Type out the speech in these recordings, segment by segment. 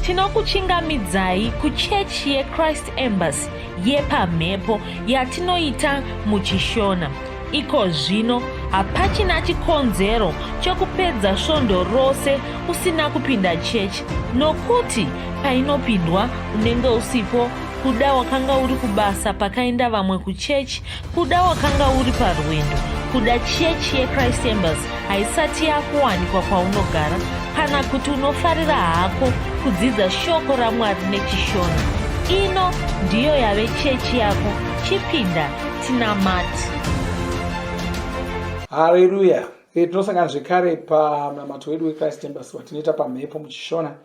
Tinokuchingamidzai kuchechi yeChrist Embassy yepamhepo yatinoita muchiShona. Iko zvino hapachina chikonzero chokupedza svondo rose usina kupinda chechi nokuti painopindwa unenge usipo kuda wakanga uri kubasa pakaenda vamwe kuchechi kuda wakanga uri parwendo kuda chechi yechrist embassy haisati yakuwanikwa kwaunogara kana kuti unofarira hako kudzidza shoko ramwari nechishona ino ndiyo yave chechi yako chipinda tinamati Haleluya. E, tinosangana zvekare pamunamato wedu weChrist Embassy watinoita pamhepo muchishona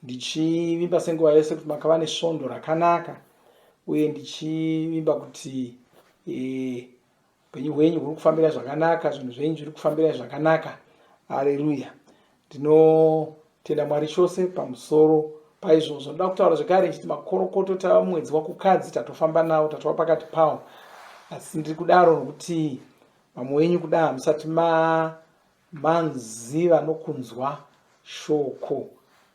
ndichivimba senguva yose kuti makava nesvondo rakanaka uye ndichivimba kuti e, upenyu hwenyu huri kufambira zvakanaka zvinhu zvenyu zviri kufambira zvakanaka haleluya ndinotenda mwari chose pamusoro paizvozvo ndoda kutaura zvekare ndichiti makorokoto tava mumwedzi wakukadzi tatofamba nawo tatova pakati pawo asi ndiri kudaro nokuti vamwe wenyu kuda hamusati ma manziva nokunzwa shoko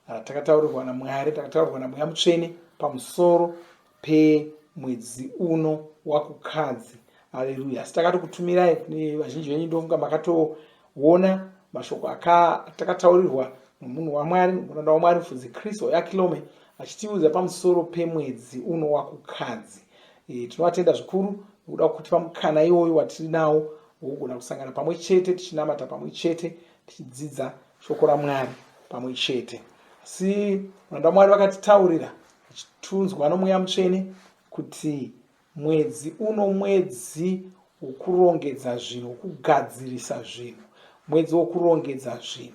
ratakataurirwa namwari takataurirwa namweya mutsvene pamusoro pemwedzi uno wakukadzi haleluya asi takatokutumirai kune vazhinji venyu ndofunga makatoona mashoko atakataurirwa nomunhu wamwari muranda wamwari mufudzi kristu oyakilome achitiudza pamusoro pemwedzi uno wakukadzi e, tinovatenda zvikuru nokuda kutipa mukana iwoyo watiri nawo wokugona kusangana pamwe chete tichinamata pamwe chete tichidzidza shoko ramwari pamwe chete asi muranda wamwari vakatitaurira achitunzwa nomweya mutsvene kuti mwedzi uno mwedzi wokurongedza zvinhu wokugadzirisa zvinhu mwedzi wokurongedza zvinhu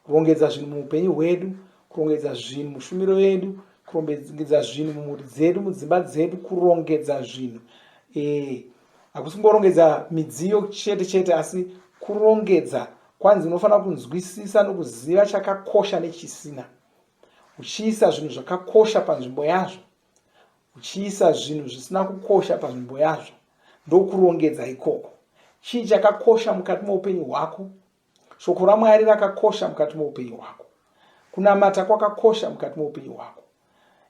kurongedza zvinhu muupenyu hwedu kurongedza zvinhu mushumiro yedu kurongedza zvinhu mumhuri dzedu mudzimba dzedu kurongedza zvinhu e, hakusi kungorongedza midziyo chete chete asi kurongedza kwanzi unofanira kunzwisisa nokuziva chakakosha nechisina uchiisa zvinhu zvakakosha panzvimbo yazvo uchiisa zvinhu zvisina kukosha panzvimbo yazvo ndokurongedza ikoko chii chakakosha mukati meupenyu hwako shoko ramwari rakakosha mukati meupenyu hwako kunamata kwakakosha mukati meupenyu hwako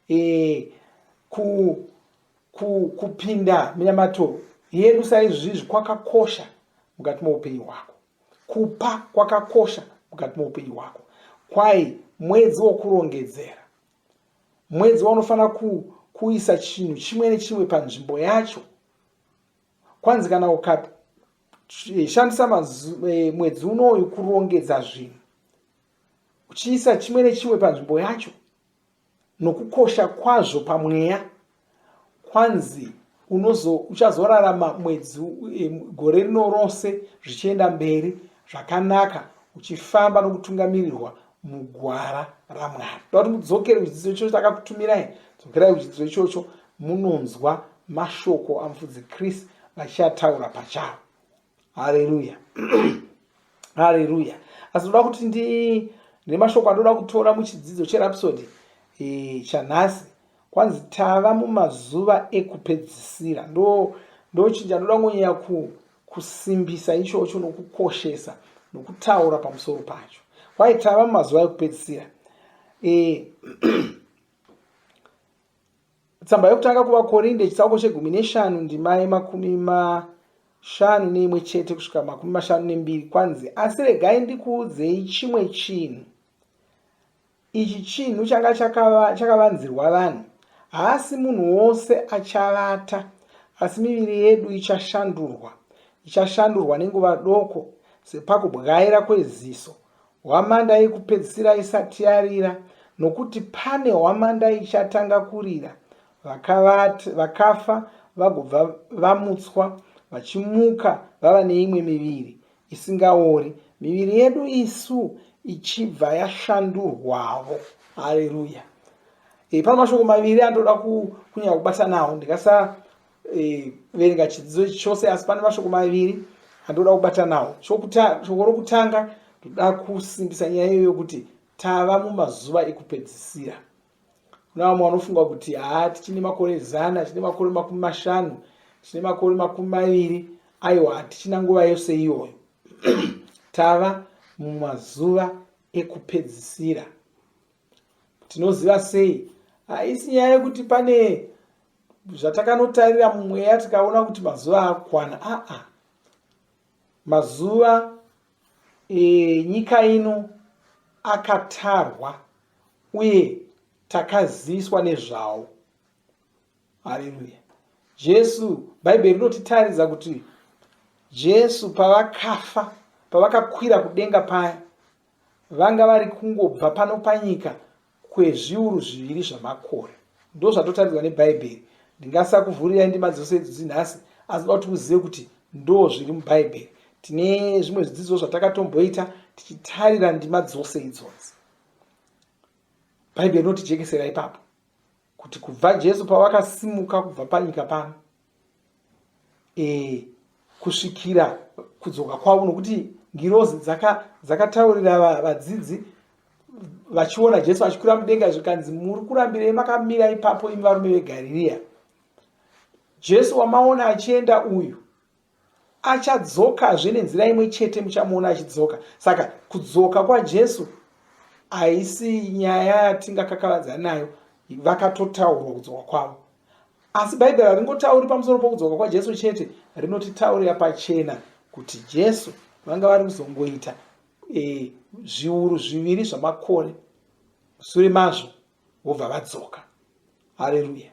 e, ku, ku, kupinda minamato yedu saizvizvi kwakakosha mukati meupenyu hwako Kupa kwakakosha mukati meupenyu hwako. Kwai mwedzi wokurongedzera, mwedzi waunofanira ku, kuisa chinhu chimwe nechimwe panzvimbo yacho. Kwanzi kana ukashandisa eh, mwedzi unoyu kurongedza zvinhu, uchiisa chimwe nechimwe panzvimbo yacho, nokukosha kwazvo pamweya kwanzi unozo uchazorarama mwedzi eh, gore rino rose zvichienda mberi zvakanaka uchifamba nokutungamirirwa mugwara ramwari toda kuti mudzokere kuchidzidzo ichocho takakutumirai dzokerai kuchidzidzo ichocho munonzwa mashoko amufudzi chris vachiataura pachavo Haleluya. Haleluya. Asi ndoda kuti ndi ndine mashoko andoda kutora muchidzidzo cherhapsody e, chanhasi. Kwanzi tava mumazuva ekupedzisira. Ndo ndochinja ndoda kunyanya ku, kusimbisa ichocho nokukoshesa nokutaura pamusoro pacho. Kwai tava mumazuva ekupedzisira. E, Tsamba yokutanga kuvaKorinde chitsauko chegumi neshanu ndima yemakumi mashanu neimwe chete kusvika 52 kwanzi, Asi regai ndikuudzei chimwe chinhu. Ichi chinhu changa chakavanzirwa vanhu. Haasi munhu wose achavata, asi miviri yedu ichashandurwa. Ichashandurwa nenguva doko, sepakubwaira kweziso, Hwamanda yekupedzisira isati yarira, nokuti pane hwamanda ichatanga kurira, vakavata, vakafa vagobva vamutswa, vachimuka vava neimwe miviri isingaori, miviri yedu isu ichibva yashandurwavo. Haleluya! E, pane mashoko maviri andoda kunyanya kubata nawo ndikasa e, verenga chidzidzo ichi chose asi pane mashoko maviri andoda kubata nawo shoko rokutanga ndoda kusimbisa nyaya iyoyo yokuti tava mumazuva ekupedzisira kuna vamwe vanofunga kuti haa tichine makore zana tine makore 50 tine makore 20 aiwa hatichina nguva yose iyoyo tava mumazuva ekupedzisira. Tinoziva sei? Haisi nyaya yekuti pane zvatakanotarira mumweya tikaona kuti mazuva akwana. Aa, mazuva enyika ino akatarwa uye takaziviswa nezvawo. Haleluya. Jesu, Bhaibheri rinotitaridza kuti Jesu pavakafa, pavakakwira kudenga paya, vanga vari kungobva pano panyika kwezviuru zviviri zvamakore. Ndozvatotaridzwa neBhaibheri. Ndingasakuvhurirai ndima dzose idzodzi nhasi, asi ndoda kuti muzive kuti ndo zviri muBhaibheri. Tine zvimwe zvidzidzo zvatakatomboita tichitarira ndima dzose idzodzi. Bhaibheri rinotijekesera ipapo kuti kubva Jesu pavakasimuka kubva panyika pano e, kusvikira kudzoka kwavo, nokuti ngirozi dzakataurira dzaka vadzidzi vachiona Jesu achikwira mudenga, zvikanzi muri kurambirei makamira ipapo imi varume veGarirea? Jesu wamaona achienda uyu achadzokazve nenzira imwe chete muchamuona achidzoka. Saka kudzoka kwaJesu haisi nyaya yatingakakavadza nayo, vakatotaurwa kudzoka kwavo. Asi Bhaibheri haringotauri pamusoro pokudzoka kwaJesu chete, rinotitaurira pachena kuti Jesu vanga vari kuzongoita e, zviuru zviviri zvamakore musure mazvo vobva vadzoka. Hareruya!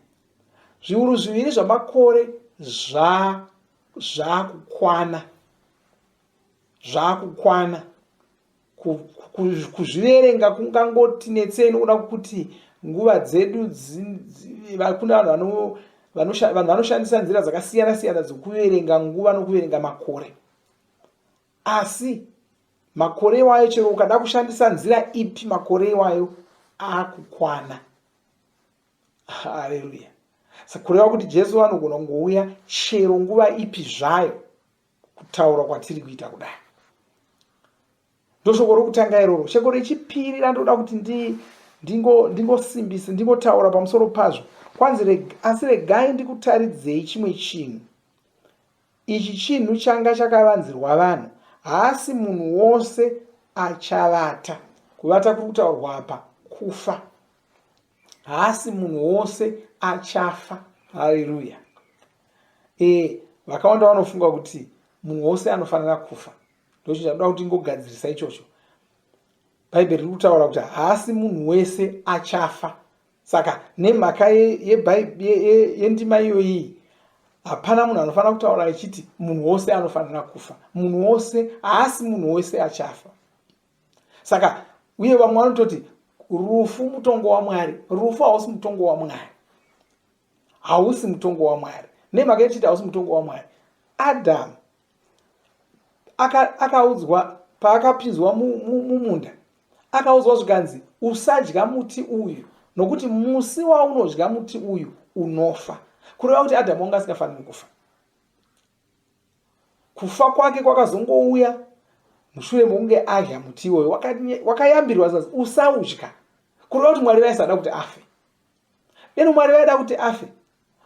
Zviuru zviviri zvamakore zvakukwana, zvakukwana kuzviverenga kungangoti netsei nokuda kwekuti nguva dzedu kune vanhu vanhu vanoshandisa nzira dzakasiyana siyana dzokuverenga nguva nokuverenga makore. Asi makore iwayo, chero ukada kushandisa nzira ipi, makore iwayo akukwana. Haleluya! Saka kureva kuti Jesu anogona kungouya chero nguva ipi zvayo kutaura kwatiri kuita kudai. Ndoshoko rokutanga iroro. Shoko rechipiri randoda kuti ndingosimbise, ndingotaura pamusoro pazvo. Kwanzi, asi regai ndikutaridzei chimwe chinhu. Ichi chinhu changa chakavanzirwa vanhu. Haasi munhu wose achavata. Kuvata kuri kutaurwa apa kufa. Haasi munhu wose achafa. Haleluya. E, vakawanda vanofunga kuti munhu wose anofanira kufa. Ndocho chandoda kuti ingogadzirisa ichocho. Bhaibheri riri kutaura kuti haasi munhu wese achafa. Saka nemhaka yendima iyoyi hapana munhu anofanira kutaura achiti munhu wose anofanira kufa. Munhu wose haasi munhu wese achafa. Saka uye vamwe vanototi rufu mutongo waMwari. Rufu hausi mutongo waMwari, hausi mutongo waMwari. Nemhaka yechiti hausi mutongo waMwari, Adhamu akaudzwa aka paakapinzwa mumunda, akaudzwa zvikanzi usadya muti uyu nokuti musi waunodya muti uyu unofa. Kureva kuti Adhamu wanga asingafaniri kufa. Kufa kwake kwakazongouya mushure mokunge adya muti iwoyo wakayambirwa zvanzi usaudya. Kureva kuti Mwari vaisada kuti afe. Deno Mwari vaida kuti afe,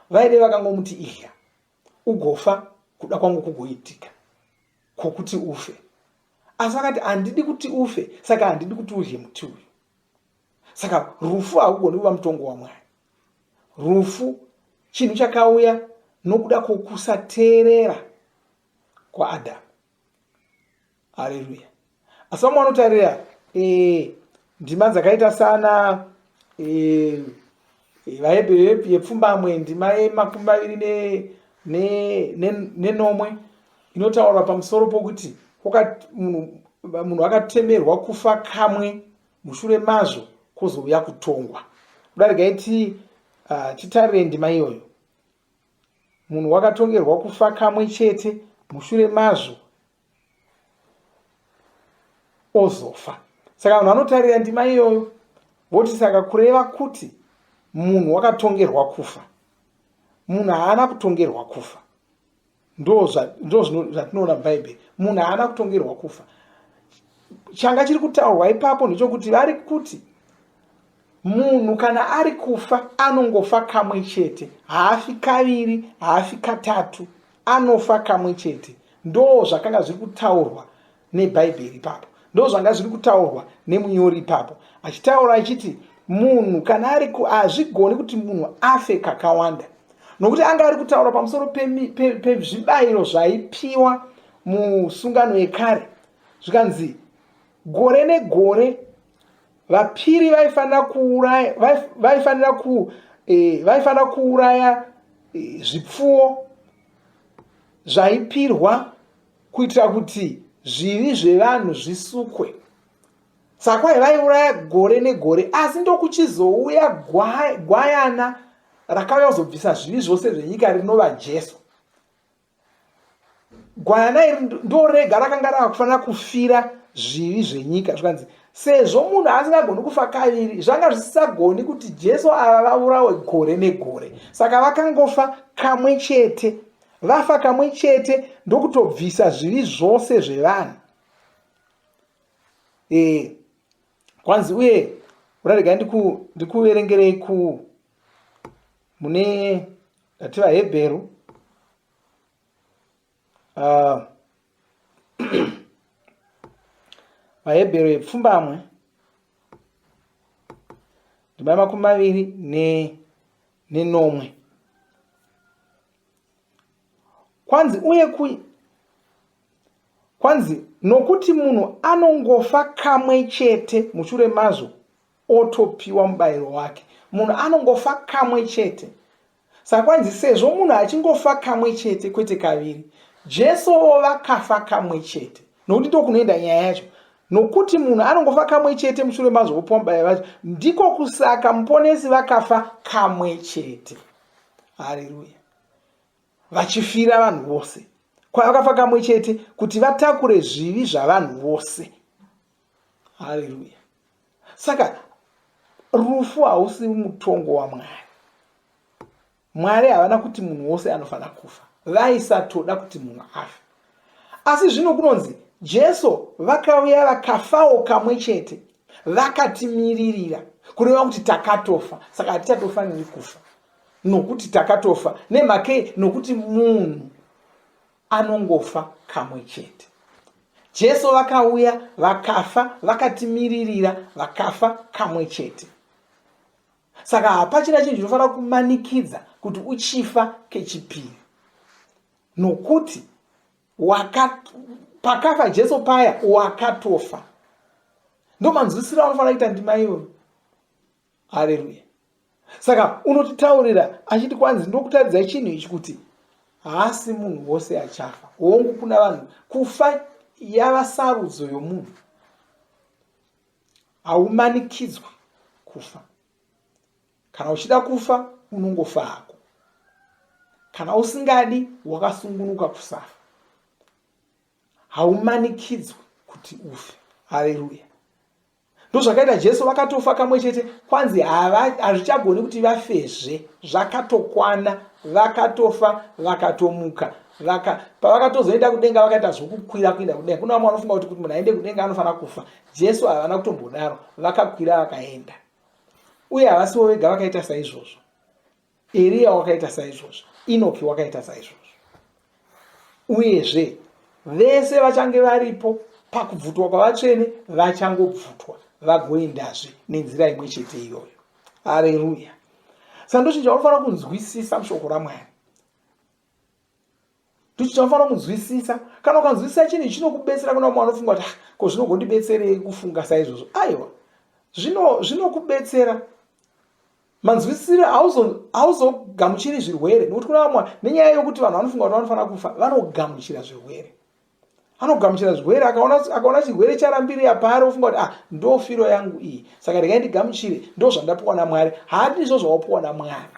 vaide vakangomuti idya ugofa, kuda kwangu kugoitika kwokuti ufe. Asi vakati handidi kuti ufe, saka handidi kuti udye muti uyu. Saka rufu haugoni kuva mutongo waMwari. Rufu chinhu chakauya nokuda kwokusateerera kwaAdhamu. Haleluya. Asi vamwe vanotarira e, ndima dzakaita sana e, vaHebheru yepfumbamwe ndima yemakumi maviri nenomwe inotaura pamusoro pokuti munhu akatemerwa kufa kamwe mushure mazvo kwozouya kutongwa. Kuda regai ti uh, titarire ndima iyoyo. Munhu wakatongerwa kufa kamwe chete mushure mazvo ozofa. Saka vanhu vanotarira ndima iyoyo voti saka kureva kuti munhu wakatongerwa kufa. Munhu haana kutongerwa kufa. Ndo zvatinoona muBhaibheri. Munhu haana kutongerwa kufa. Changa chiri kutaurwa ipapo ndechokuti vari kuti munhu kana ari kufa anongofa kamwe chete, haafi kaviri, haafi katatu, anofa kamwe chete. Ndo zvakanga zviri kutaurwa neBhaibheri ipapo, ndo zvanga zviri kutaurwa nemunyori ipapo, achitaura achiti Munhu kana ari hazvigoni kuti munhu afe kakawanda nokuti anga ari kutaura pamusoro pezvibayiro zvaipiwa musungano yekare zvikanzi gore negore vapiri vaifanira kuuraya vaifanira ku eh, vaifanira kuuraya eh, zvipfuwo zvaipirwa kuitira kuti zvivi zvevanhu zvisukwe saka kwai vaiuraya gore negore asi ndokuchizouya gwayana rakauya kuzobvisa zvivi zvose zvenyika rinova jesu gwayana iri ndorega rakanga rava kufanira kufira zvivi zvenyika zvikanzi sezvo munhu asingagoni kufa kaviri zvanga zvisisagoni kuti jesu ava vaurawe gore negore saka vakangofa kamwe chete vafa kamwe chete ndokutobvisa zvivi zvose zvevanhu e, kwanzi uye uraregai ndikuverengerei ku mune ndati vahebheru ah, vahebheru yepfumbamwe ndima yemakumi maviri nenomwe kwanzi uye ku kwanzi nokuti munhu anongofa kamwe chete mushure mazvo otopiwa mubayiro wake munhu anongofa kamwe chete saka kwanzi sezvo munhu achingofa kamwe chete kwete kaviri jesuwo vakafa kamwe chete nokuti ndokunoenda nyaya yacho nokuti munhu anongofa kamwe chete mushure mazvo vopiwa mubayiro vacho ndiko kusaka muponesi vakafa kamwe chete hareruya vachifira vanhu vose kwavakafa kamwe chete kuti vatakure zvivi zvavanhu vose hareruya saka rufu hausi mutongo wamwari mwari havana kuti munhu wose anofanira kufa vaisatoda kuti munhu afe asi zvino kunonzi jesu vakauya vakafawo kamwe chete vakatimiririra kureva kuti takatofa saka hatichatofaniri kufa nokuti takatofa nemhakei nokuti munhu anongofa kamwe chete jesu vakauya vakafa vakatimiririra vakafa kamwe chete saka hapachina chinhu chinofanira kumanikidza kuti uchifa kechipiri nokuti waka, pakafa jesu paya wakatofa ndomanzwisiro anofanira kuita ndima iyoyo Hareruya. Saka unotitaurira achiti kwanzi ndokutaridzai chinhu ichi kuti haasi munhu wose achafa. Hongu kuna vanhu kufa yava sarudzo yomunhu. Haumanikidzwi kufa. Kana uchida kufa unongofa hako. Kana usingadi wakasungunuka kusafa. Haumanikidzwi kuti ufe. Hareruya. Ndozvakaita Jesu vakatofa kamwe chete kwanzi hazvichagoni kuti vafezve zvakatokwana vakatofa vakatomuka vaka pavakatozoenda kudenga vakaita zvokukwira kuenda kudenga kuna vamwe vanofunga kuti kuti munhu aende kudenga anofanira kufa Jesu havana kutombodaro vakakwira vakaenda uye havasivo vega vakaita saizvozvo Eriya wakaita saizvozvo, Inoki wakaita saizvozvo. Uyezve, vese vachange varipo pakubvutwa kwavatsvene vachangobvutwa vagoendazve nenzira imwe chete iyoyo. Hareruya! Saka ndochinhu chaunofanira kunzwisisa mushoko raMwari. Ndicho chaunofanira kunzwisisa. Kana ukanzwisisa chinhu ichi chinokubetsera kuna vamwe vanofunga kuti ah, ko zvinogondibetserei kufunga saizvozvo. Aiwa, zvinokubetsera manzwisisiro hauzogamuchiri zvirwere nekuti kuna vamwe nenyaya yokuti vanhu vanofunga kuti vanofanira kufa vanogamuchira zvirwere anogamuchira zvirwere akaona chirwere charambirira paari ofunga kuti ah ndo firo yangu iyi saka regai ndigamuchire ndo zvandapiwa namwari haadi izvo zvawapiwa namwari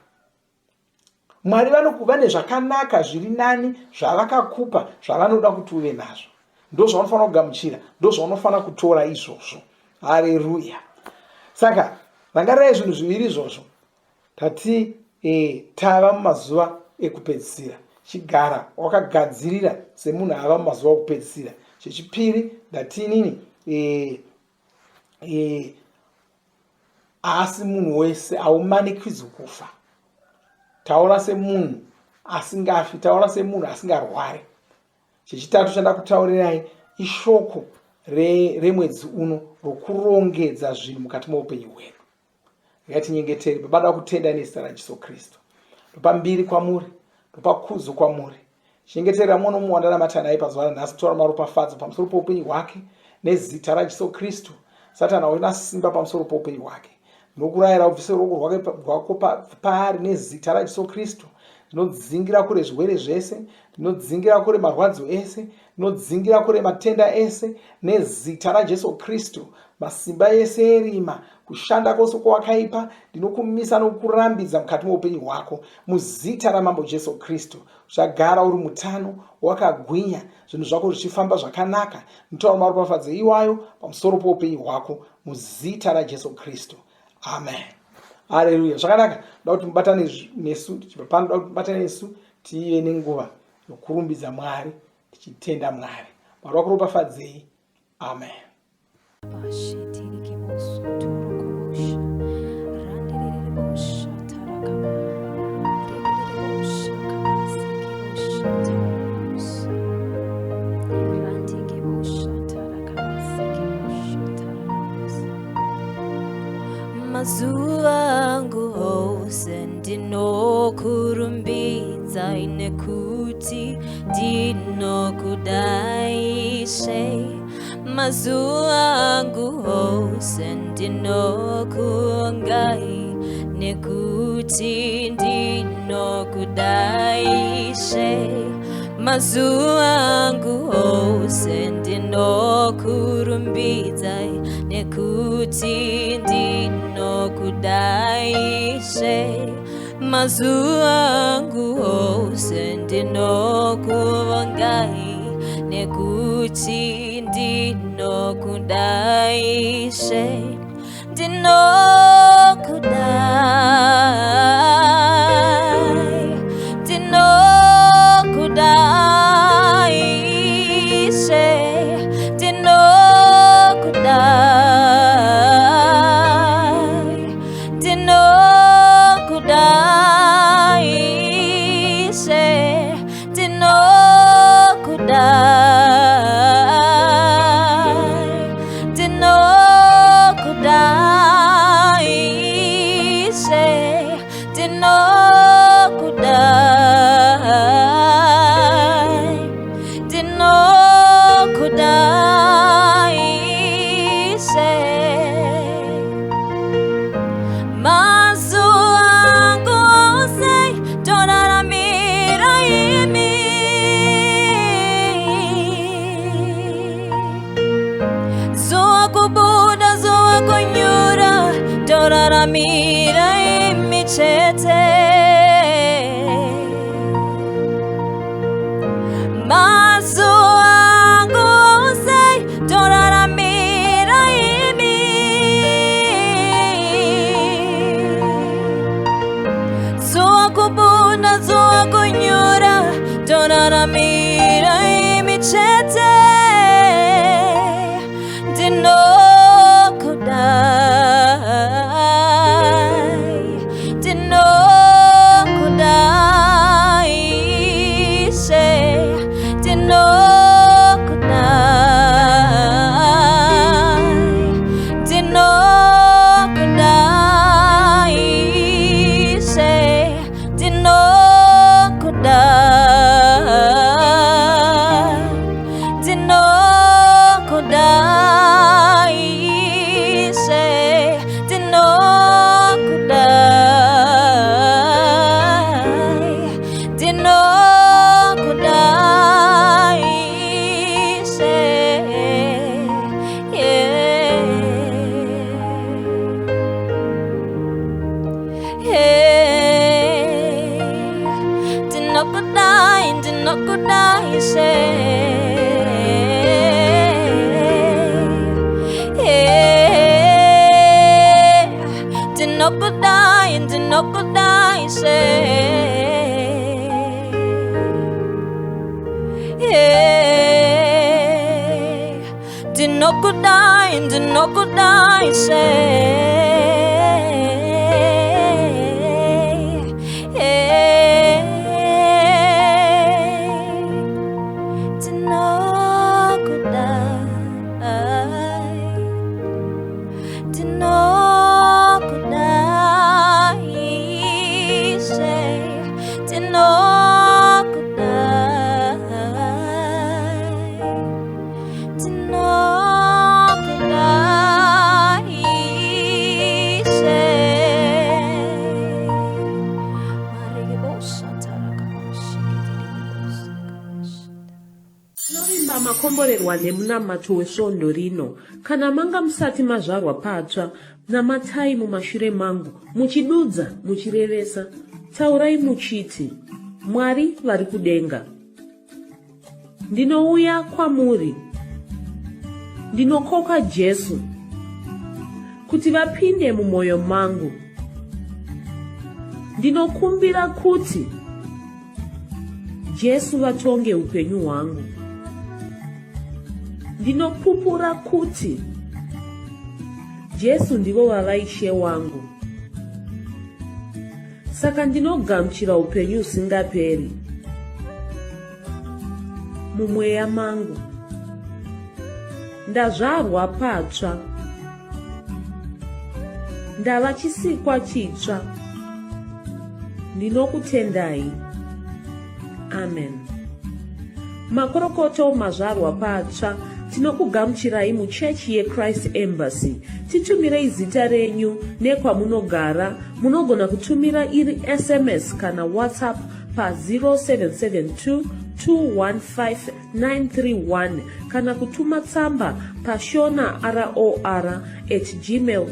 Mwari vanokuva nezvakanaka zviri nani zvavakakupa zvavanoda kuti uve nazvo. Ndozvaunofanira kugamuchira, ndozvaunofanira kutora izvozvo. Hareruya. Saka rangarirai zvinhu zviviri izvozvo. Tati e, tava mumazuva ekupedzisira. Chigara wakagadzirira semunhu ava mumazuva okupedzisira. Chechipiri ndati inini e, e, haasi munhu wese haumanikidzwi kufa taura semunhu asingafi taura semunhu asingarware chechitatu chandakutaurirai ishoko remwedzi re uno rokurongedza zvinhu mukati meupenyu hwedu. Ngatinyengetere. Baba, da kutenda nezita raJesu Kristu. Ndopa mbiri kwamuri, ndopa kudzo kwamuri. Chengeterera mumwe nomumwe wandanamata naye pazuva ranhasi, tora maropafadzo pamusoro poupenyu hwake nezita raJesu Kristu. Satani hauna simba pamusoro poupenyu hwake. Ndinokurayira ubvise ruoko rwake rwako paari nezita raJesu Kristu. Ndinodzingira kure zvirwere zvese, ndinodzingira kure marwadzo ese, ndinodzingira kure matenda ese nezita raJesu Kristu. Masimba ese erima, kushanda kwose kwawakaipa, ndinokumisa nokukurambidza mukati meupenyu hwako muzita raMambo Jesu Kristu. Uchagara uri mutano, wakagwinya, zvinhu zvako zvichifamba zvakanaka. Ndinotaura maropafadzo iwayo pamusoro poupenyu hwako muzita raJesu Kristu. Amen. Haleluya. Zvakanaka. Ndoda kuti mubatane nesu, tichibva pano, ndoda kuti mubatane nesu tive nenguva yokurumbidza Mwari, tichitenda Mwari. Mwari wakuropafadzei. Amen. Mazuva angu ose ndinokurumbidzai nekuti ndinokudai Ishe. Mazuva angu ose ndinokuongai nekuti ndinokudai Ishe. Mazuva angu ose ndinokurumbidzai nekuti ndinokudai Ishe. Mazuva angu ose ndinokuvongai nekuti ndinokudai Ishe. Ndinokudai, ndinokudai Ishe, ndinokudai, ndinokudai Ishe, ndinokudai, ndinokudai Ishe, ndinokudai, ndinokudai Ishe. Mazuva angu ose toraramira imi. Zuva kubuda, zuva kunyura, toraramira imi chete. Mazuva angu ose toraramira imi. Zuva kubuda, zuva kunyura, toraramira imi chete. Ndinokudai, ndinokudai Ishe, ndinokudai, ndinokudai Ishe, ndinokudai, ndinokudai Ishe, ndinokudai, ndinokudai Ishe, yeah. Hey, ndinokudai, ndinokudai Ishe. Hey, ndinokudai, ndinokudai Ishe. Hey, ndinokudai, ndinokudai Ishe. Hey, ndinokudai, ndinokudai. makomborerwa nemunamato wesvondo rino. Kana manga musati mazvarwa patsva, namatai mumashure mangu muchidudza muchirevesa. Taurai muchiti, Mwari vari kudenga. Ndinouya kwamuri. Ndinokoka Jesu kuti vapinde mumwoyo mangu. Ndinokumbira kuti Jesu vatonge upenyu hwangu. Ndinopupura kuti Jesu ndivo vava Ishe wangu. Saka ndinogamuchira upenyu husingaperi mumweya mangu. Ndazvarwa patsva. Ndava chisikwa chitsva. Ndinokutendai. Amen. Makorokoto mazvarwa patsva tinokugamuchirai muchechi yeChrist Embassy. Titumirei zita renyu nekwamunogara. Munogona kutumira iri SMS kana WhatsApp pa 0772 215 931 kana kutuma tsamba pashona ror at gmail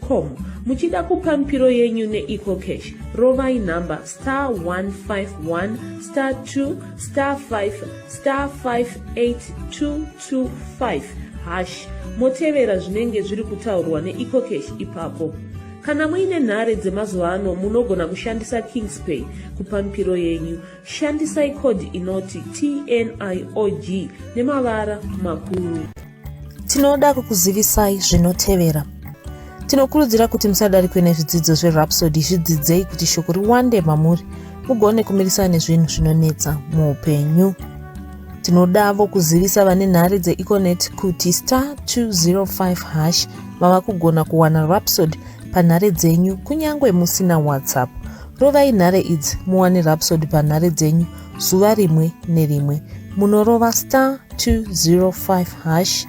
com. Muchida kupa mipiro yenyu neEcoCash, rovai nhamba star 151 star 2 star 5 star 58225 hash motevera zvinenge zviri kutaurwa neEcoCash ipapo. Kana muine nhare dzemazuva ano munogona kushandisa Kingspay kupa mipiro yenyu. Shandisai code inoti TNIOG nemavara makuru. Tinoda kukuzivisai zvinotevera. Tinokurudzira kuti musadarikwe nezvidzidzo zveRhapsody, zvidzidzei kuti shoko riwande mamuri mugone kumirisana nezvinhu zvinonetsa muupenyu. Tinodavo kuzivisa vane nhare dzeEconet kuti star 205 hash mava kugona kuwana Rhapsody panhare dzenyu kunyange musina WhatsApp. Rovai nhare idzi muwane Rhapsody panhare dzenyu zuva rimwe nerimwe. Munorova star 205 hash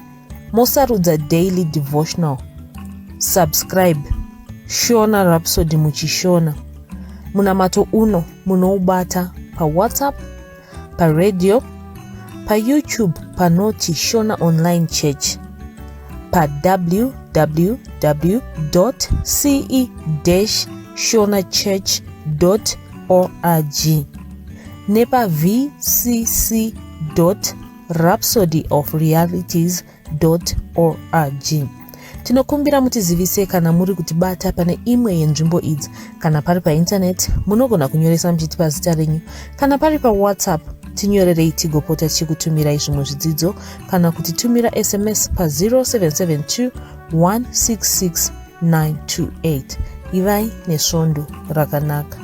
mosarudza daily devotional. Subscribe Shona Rhapsody muchishona. Munamato uno munoubata paWhatsApp, paradio, paYouTube panoti Shona Online Church, pa www.ce-shonachurch.org nepa vcc.rhapsodyofrealities org. Tinokumbira mutizivise kana muri kutibata pane imwe yenzvimbo idzi. Kana pari paintaneti, munogona kunyoresa muchitipa zita renyu. Kana pari paWhatsApp, tinyorerei tigopota tichikutumirai zvimwe zvidzidzo kana kutitumira SMS pa 0772 166 928. Ivai nesvondo rakanaka.